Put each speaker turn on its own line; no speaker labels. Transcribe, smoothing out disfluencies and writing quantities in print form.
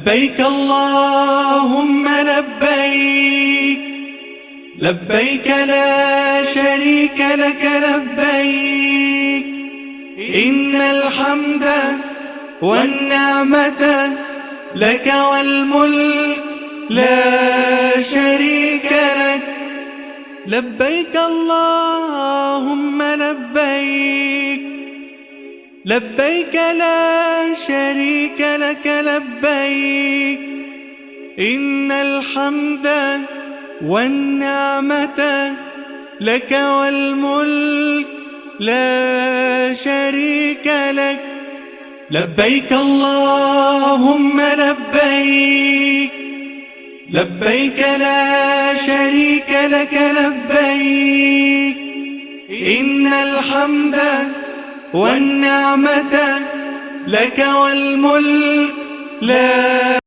لبيك اللهم لبيك، لبيك لا شريك لك لبيك، إن الحمد والنعمة لك والملك لا شريك لك. لبيك اللهم لبيك، لبيك لا شريك لك لبيك، إن الحمد والنعمة لك والملك لا شريك لك. لبيك اللهم لبيك، لبيك لا شريك لك لبيك، إن الحمد والنعمة لك والملك لا